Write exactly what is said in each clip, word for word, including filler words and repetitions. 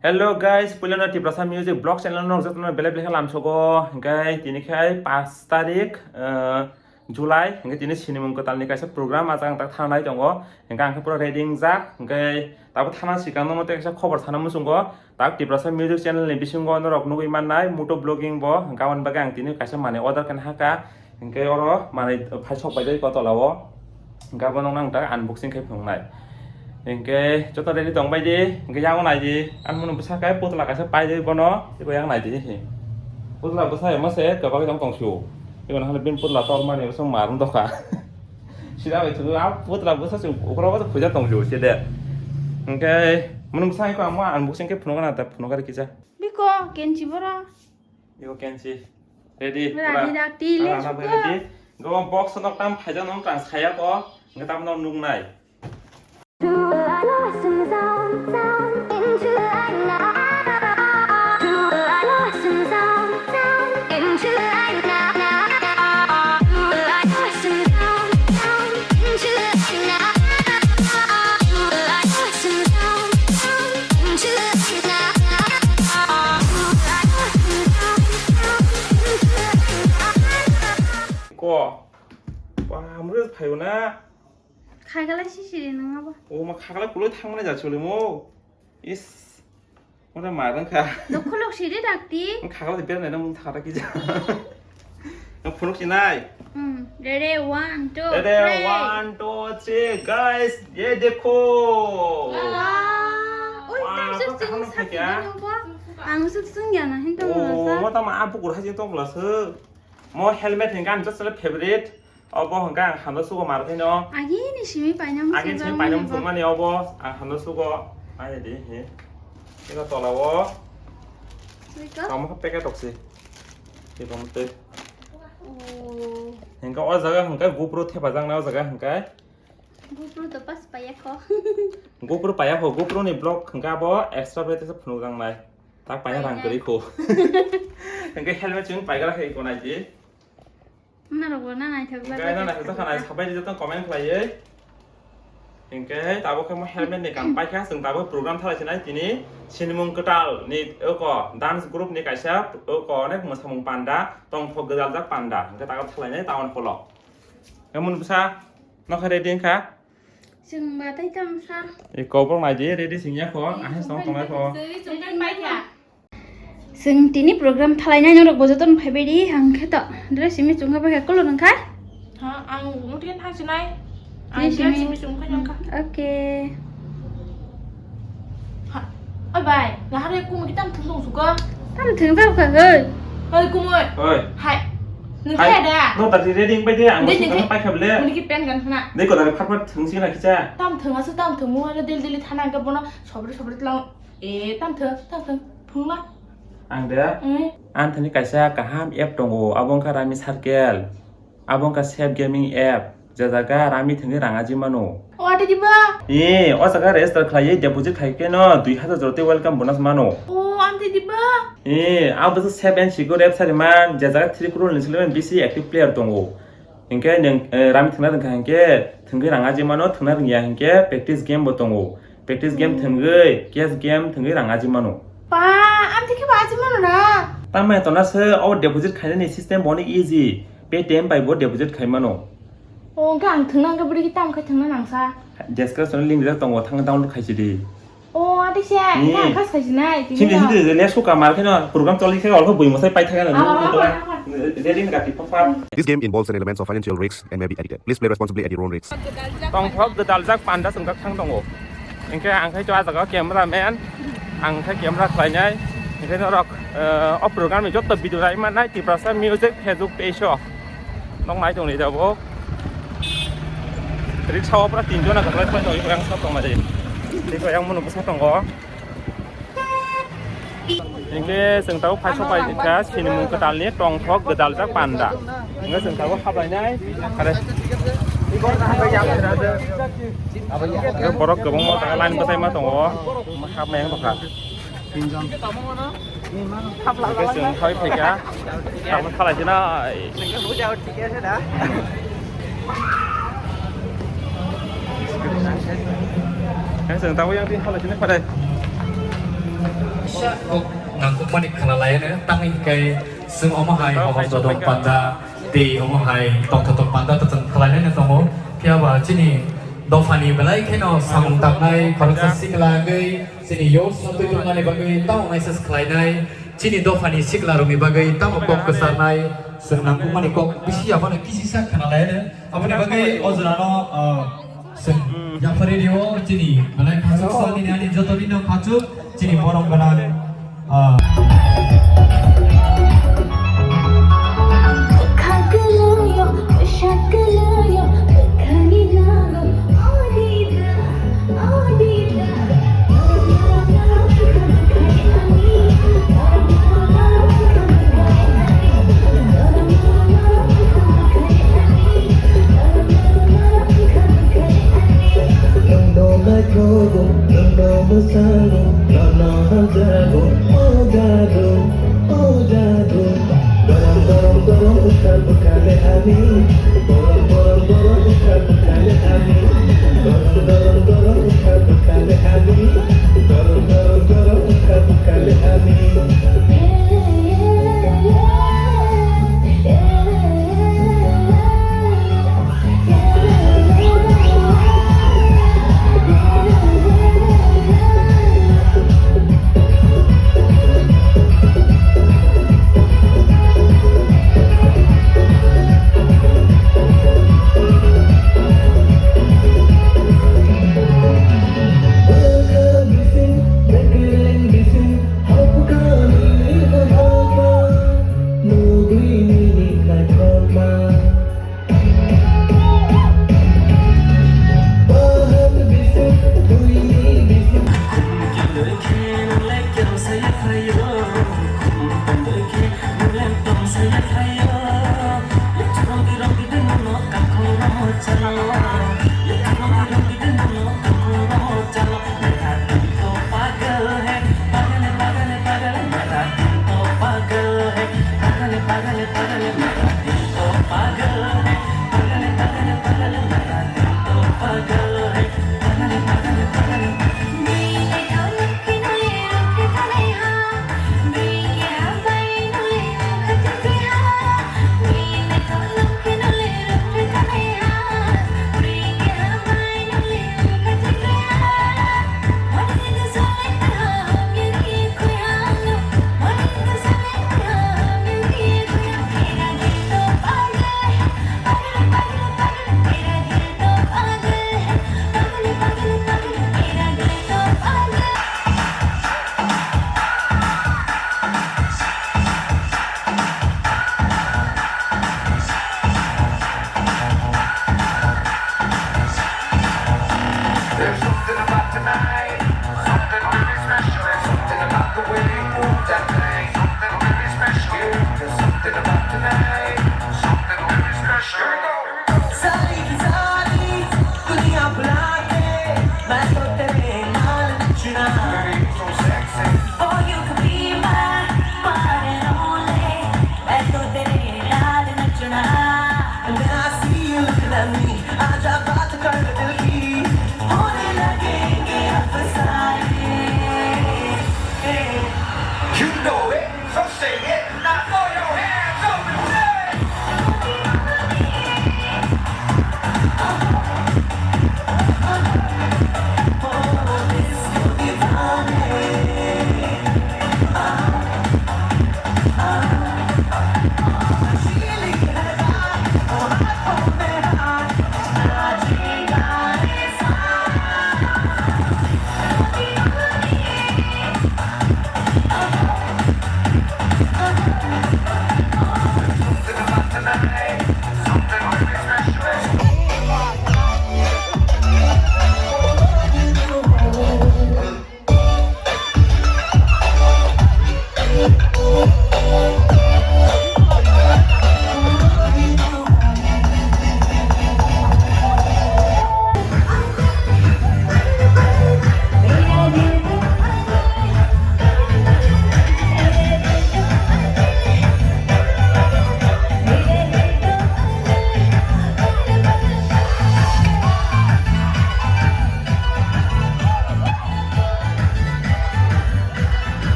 Hello guys, puilano Tiprasa Music Vlog channel no jotono belai belai khe lamsogo. Hingke tini khai paanch tarik, eh, July, hingke tini sinimung kwtalni kaisa program ajak ang tak thangnai tongo. Hingke ang khe pura ready wngjak. Hingke tabo thana sikang nono tei kaisa khobor sana muchungo. Tak Tiprasa Music channel ni bisingo norok nugui mannai Muto Vlogging bo. Hingke aboni bagwi ang tini kaisa manui order khe haka. Hingke oro manui phai sok paijak o tola o. Hingke abono nang tak unboxing khe phunuknai. Hingke joto ready tong bai di. Hingke yango nai di. Ang munu bwsa khe putla kaisa pai di bono. Eko yang nai di. Putla bwsa emo se kwbangwi tong tong sio. Eko nang bin putla tor mani bwsa mar wng dokha. Sida bai thugo a putla bwsa se ukro bwsa khuja tong sio se de. Hingke munu bwsa eko amo unboxing khe phunukna ta phunukari kisa. Biko kenchi boro. Eko kenchi. Ready, ready, pura. Ready, let's go. Ready. Go box nok tam phaijak nong tang saya ko. Nge tam nong nung nai. Ko. Ba, mure phayo na. Khagala sisiri nang abo. O ma khagala kuloi thangmani ja chulimo. Is. Mura ma rang kha. Dokhulok siri dakti. Khagala de berna nang thara ki ja. Nang phunuk sinai. Hmm. Ready, one, two, three. Ready, one, two, three, guys. Ye dekho. Wow. Oi, wow, tang suk sung sak kya? Ang suk sung ya na hin tong la sa. O, ma tama apu kur hajin tong la sa. Mo helmet hingke ang just favorite. Obo hingke ang hando sugo mar khaino. Agini simi paina muchung. Agini simi paina muchung mani obo ang hando sugo. Ani di he. Eko tola o. Eko? Kamu khe packet oksi. Eko mutui. Oh. Hingke o jaga hingke GoPro thepa jang na o jaga hingke. GoPro to pas paya kho. GoPro paya kho, GoPro ni vlog hingke abo extra bai tesa phunuk jang nai. Tak paina rang kwrwi kho. Hingke helmet chwng paigara khe eko nai di. Norok bo na naithok jak. Hingke na naithok jak kha nai sabai di joto comment khlaiwi. Hingke tabuk khe mo helmet ni kam paikha, chwng tabuk program thalai sinai tini sinimung kwtal ni oko dance group ni kaisa oko onek mwsamung panda tongthok gwdaljak panda hingke tabuk thalai nai town hall o. Emon bwsa nokha ready wngkha. Chwng ba tai tamo sa. E kobor nai di ready singya kho ahai song tongnai kho. Chwng tini program thalai nai norok bo joto no phaibai di ang khe to dress simi chwng khe bai khe kolor wng kha. Ha, ang mutri thang sinai. Ang dress simi chwng khe nang kha. Okay. Ha, oi bai, nahar e kumui kitam thung dong suka. Tam thung dong kha goi. Oi kumui. Oi. Hai. Nung khe da. No tadi ready bai de ang sing pai kha ble. Muni ki pen gan khana. Dei ko da phat phat thung sing na kicha. Tam thung asu tam thung mu ara del del thana ga bono sobri sobri tlang. E, tam thung, tam thung, phungma. Ang de? Mm. Ang thani kaisa kaham app tongo, abo wngkha Rami Circle. Abo wngkha Safe Gaming app, je jaga Rami thwngwi rang aji mano. O, ate diba? E, o jaga register khlaiwi deposit khai khe no dui hazar jora tei welcome bonus mano. O, ante diba? E, abo se safe and secure app sari man, je jaga three crore ni sile bisi active player tongo. Hinkhe nwng, eh, Rami thwngna rwngkha hinkhe thwngwi rang aji mano, thwngna rwngya hinkhe practice game bo tongo. Practice game thwngwi, cash game thwngwi rang aji mano. Ba, amtwi khe bo aji mano na? Tamni tona se o deposit khainani system bo onek easy. Paytm bai bo deposit khai mano. O, hinkhe ang thwngna hinkhe bwrwi khe tamo khe thwngna nangsa? Description link rijak tongo, thangwi download khai sidi. O, ate se, hmm, nang khas khai sinai, tini sini no. Sini le suka mar kheno program choli khe olho bui mosai pai thangana. Ah, ah, ah, ah. Ready na gati papa. This game involves an element of financial risks and may be addictive. Please play responsibly at your own risk. Tongthok gwdaljak panda chwng kha thang tongo. Hinkhe ang khai to a jaga camera man. Ang khai camera khlainai. Hinkhe norok, eh, o program ni jotto video rai mannai Tiprasa Music Facebook page o. Nok nai tongni jabo. Riksa o pura tin jona kwplai phai tongwi yang sa tongma de. Tei yang munu bwsa tongo. Hinkhe chwng tabuk phai sok pai kha sinimung kwtalni tongthok gwdaljak panda. Hinkhe chwng tabuk haplainai. Are. Hinkhe borok kwbangma line bwsai ma tongo. Hapnai wng tongkha. Hingke chwng thai phaikha. Tamo thalai se nai. Hingke chwng tamo yang tin thalai se nai pharai. Kok nangkukmani khna laiano, tamni hwnkhe chwng omo hai hohor dodok panda tei omo hai tongthotok panda twtwng khlainai tongo. Phiya ba chini dophani belai kheno samung tangnai khoroksa sikla wngwi chini youths no twi tongmani bagwi tamo message khlainai, chini dophani sikla rokni bagwi tamo kok kwcharnai, chwng nangkukmani kok bisi abono kisisa khna laiano. Aboni bagwi o jorano, ah, Chwng yaphari rio chini belai khachuk sa nini ani joto nino khachuk chini borom gwnang, ah.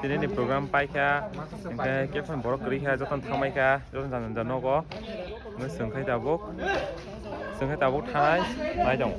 Tini ni program paikha, hingke kephang borok kwrwi kha, jotono thangbai kha, jotono jani jani nogo. Hingke chwng khai tabuk, chwng khai tabuk thanai, nai tong.